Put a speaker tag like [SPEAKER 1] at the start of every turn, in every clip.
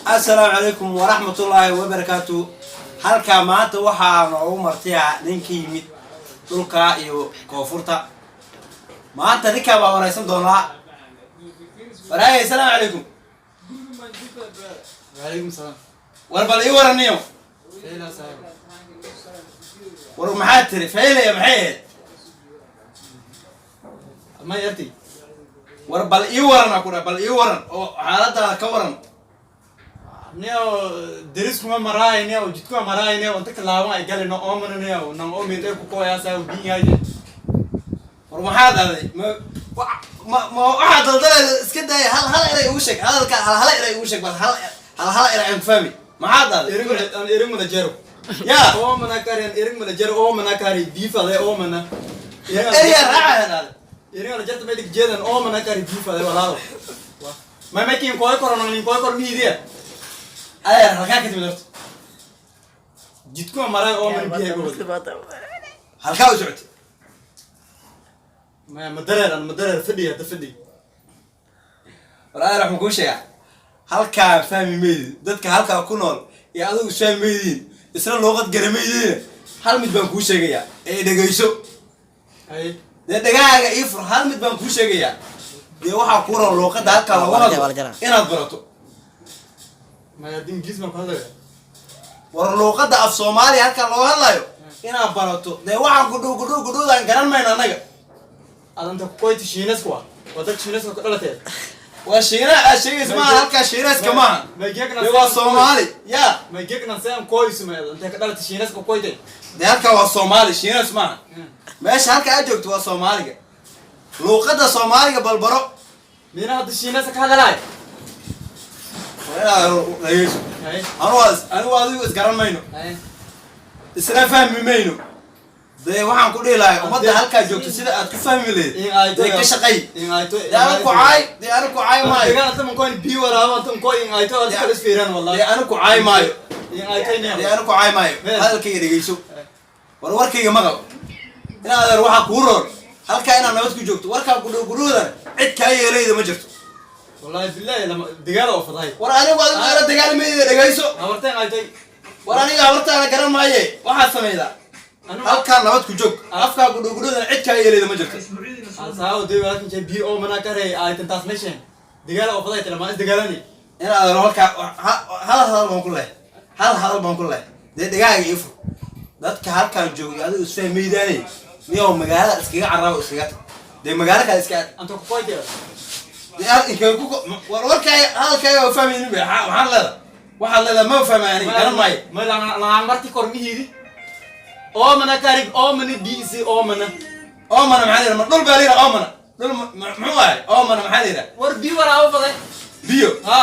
[SPEAKER 1] Asalaamu calaykum waraxmatullaahi wabarakaatu. Halkaa maanta waxaa noogu martiya ninka yimid dhulka iyo koonfurta. Maanta ninkaa baa wareysan doonaa. Waraagay, asalaamu calaykum.
[SPEAKER 2] وعليكم السلام.
[SPEAKER 1] War bal ii waraniyo.
[SPEAKER 2] فيلا صاحب.
[SPEAKER 1] War maxaad tiri? Faylaya maxay ahayd?
[SPEAKER 2] ما يرتي.
[SPEAKER 1] War bal ii waran aa ku dhaha, bal ii waran oo xaaladaada ka waran.
[SPEAKER 2] Nio deriskuma maraay, nio jidkuma maraay, nio inta kalaaban ay galino oomana, nio nan oomin dheer ku kooyaa saa biyahay.
[SPEAKER 1] War maxaad aday? Ma waxaad daldalayda iska daaya. Hal hal eray ugu sheeg hadalka, hal hal eray ugu sheeg bal, hal hal hal eray aan ku fahmi. Maxaad aday?
[SPEAKER 2] Irin an irin mala jero.
[SPEAKER 1] Ya.
[SPEAKER 2] Oomana kari an irin mala jero, oomana kari biifade oomana.
[SPEAKER 1] Eriyaa raacaya aday.
[SPEAKER 2] Irin ala jarta medik jeedan, oomana kari biifade walaalo. Ma makin kooy koro nin kooy koro miidiya.
[SPEAKER 1] Adeer, halkaa ka timid horta?
[SPEAKER 2] Jidkuma maraay, oomana biyahay gobol.
[SPEAKER 1] Halkaa u socotay?
[SPEAKER 2] Ma ma dareer an ma dareer fadhi hadda fadhi.
[SPEAKER 1] War adeer, waxaan kuu sheegaa, halkaa fahmi maydid. Dadka halkaa ku nool iyo adigu isfahmi maydiin, isla luuqad garamaydiin. Hal mid baan kuu sheegayaa ee dhegayso.
[SPEAKER 2] Ay.
[SPEAKER 1] Dee dhagahaaga ii fur. Hal mid baan kuu sheegayaa. Dee waxaa kuu roon luuqadda halkaa lagu hadlo inaad barato.
[SPEAKER 2] Ma hadda Ingiriis baan ku hadlaya.
[SPEAKER 1] War luuqadda af Soomaaliya halkaa looga hadlayo inaad barato. Dee waxaan kudhow kudhow kudhowdaan garan mayno annaga.
[SPEAKER 2] Adanta kukoyti Shiineska waa dad Shiineska ku dhalatee.
[SPEAKER 1] Waa Shiina aad sheegaysa maaha, halkaa Shiinayska maaha. Dee waa Soomaali ya.
[SPEAKER 2] Maygegnan sean koysuma intay ka dhalatay Shiineska koytay.
[SPEAKER 1] Dee halkaa waa Soomaali, Shiinays maaha. Meesha halka aad joogto waa Soomaaliga, luuqadda Soomaaliga balbaro.
[SPEAKER 2] Mina hadda Shiineska ka hadalaay.
[SPEAKER 1] Waa inaad dhageyso. Anigu adigu isgaran mayno, isna fahmi mayno. Dee waxaan ku dhihi lahay, ummadda halkaa joogto sida aad ku fahmi lahayd dee ka shaqay. Dee anigu ku caay, dee anigu ku caay maayo. Dee anigu ku caay maayo. Dee anigu ku caay maayo. Hadalkayga dhegeyso. War warkayga maqal. In adeer, waxaa kuu roor halkaa inaad nabad ku joogto. Warkaa kudhow kudhowdan cid kaa yeelayda ma jirto.
[SPEAKER 2] Wallahi billahi lama dagaal oo fadahay.
[SPEAKER 1] War anigu adigu ila dagaalmayda, dhegeyso.
[SPEAKER 2] Habarteen aytay.
[SPEAKER 1] War aniga habartaana garan maaye. Waxaad samaydaa, halkaa nabad ku joog. Afkaa kudhow kudhowdan cid kaa yeelayda ma jirto.
[SPEAKER 2] Asaawo dee walaakin jay biyo oo mana kare aytan taas meeshan dagaal oo fadahay tala ma is dagaalani.
[SPEAKER 1] In adeer, halkaa hal hadal baan ku leh, hal hadal baan ku leh. Dee dhegaaga ii fur. Dadka halkaan joogay adigu isfahmaydaanay. Niyow, magaalada iskaga carraabo, iskaga tag. Dee magaalo kale iska aad.
[SPEAKER 2] Anta ku koytay.
[SPEAKER 1] Dee inkay ku war warkaaga, hadalkaaga waa fahmaynin be. Waxaan leedahay, waxaad leedahay ma fahmay, aniga garan maayo.
[SPEAKER 2] Ma laan marti kor mihiidi oo mana kari oo mana biisi oo mana.
[SPEAKER 1] Oomana maxaa la yidhaha? Ma dhul baa la yidhaha oomana? Dhul muxuu ahay oomana? Maxaa la yidhaha?
[SPEAKER 2] War biyo waraabo faday.
[SPEAKER 1] Biyo?
[SPEAKER 2] Ha.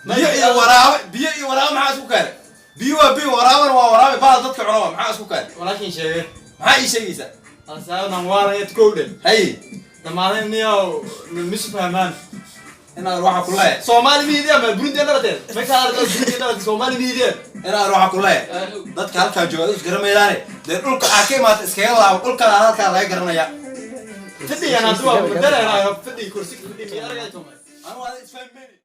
[SPEAKER 1] Biyo iyo waraabe, biyo iyo waraabe maxaa isku keenay? Biyo waa biyo, waraabana waa waraabe, bahal dadka cuna waa. Maxaa isku keenay?
[SPEAKER 2] Walaakin sheege.
[SPEAKER 1] Maxaa ii sheegaysaa?
[SPEAKER 2] Asaawo nan waalaya tukowdhe.
[SPEAKER 1] Hay.
[SPEAKER 2] Dhamaaday niyow, misu fahmaan.
[SPEAKER 1] Inaad waxaa ku leeyahay.
[SPEAKER 2] Soomaali miidiya ma Burundi dhalateed ma ka aragto Burundi dhalatay Soomaali miidiya.
[SPEAKER 1] Inaad waxaa ku leeyahay, dadka halkaa jooga is garamaydaane. Dee dhulka aad ka imaata iskaga laabo, dhulkaan halkaa laga garanaya.
[SPEAKER 2] Fadhigan hadda waa madareerayo, fadhi kursi fadhi mi aragay.
[SPEAKER 1] Anigu ada isfahmayni.